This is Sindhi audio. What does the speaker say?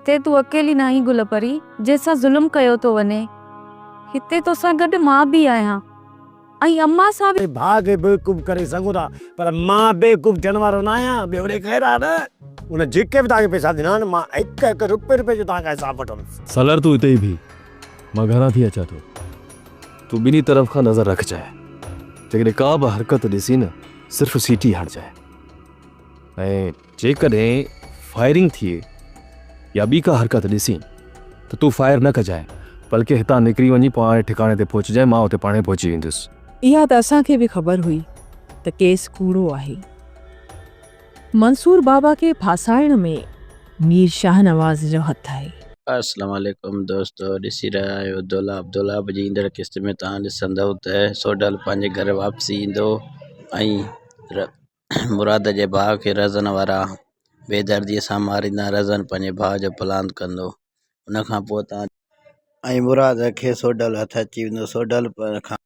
هتي تون اڪيلي ناهين گل پري، جنهن سان ظلم ڪيو ٿو وڃي. هتي توسان گڏ مان به آهيان ۽ امان سان به. ڀاء کي بيوقوف ڪري سگهو ٿا پر مان بيوقوف ٿيڻ وارو نه آهيان. ٻيو وري خير آهي نه. ان جيڪي به توهان کي پئسا ڏنا آهن مان هڪ هڪ رپئي رپئي جو توهان کان حساب وٺندس. سالار تون اتي ئي بيهه، مان گهران ٿي اچان ٿو. تون ٻنهي طرف کان نظر رکجانء. جيڪڏهن ڪا به حرڪت ڏسين نه صرف سيٽي هڻجانء ۽ جيڪڏهن فائرنگ ٿئي يا ٻي ڪا حرڪت ڏسين ته تون فائر نه ڪجانء بلڪه هتان نڪري وڃي پاڻ ٺڪاڻي تي پهچجانء مان اتي پاڻهي پهچي ويندس. اها ته اسان کي به خبر هئي ته ڪيس ڪوڙو آهي. منصور بابا کي ڦاسائڻ ۾ مير شاهنواز جو هٿ آهي. السلام عليڪم دوستو ڏسي رهيا آهيو دولاب دولاب جي ايندڙ قسط ۾ توهان ڏسندؤ ته سوڍل پنهنجي گهر واپسي ايندو ۽ مراد جي ڀاء کي رهزن وارا بيدردي سان ماريندا رهزن پنهنجي ڀاء جو پلان ڪندو ان کان پوء توهان ۽ مراد کي سوڍل هٿ اچي ويندو سوڍل کان.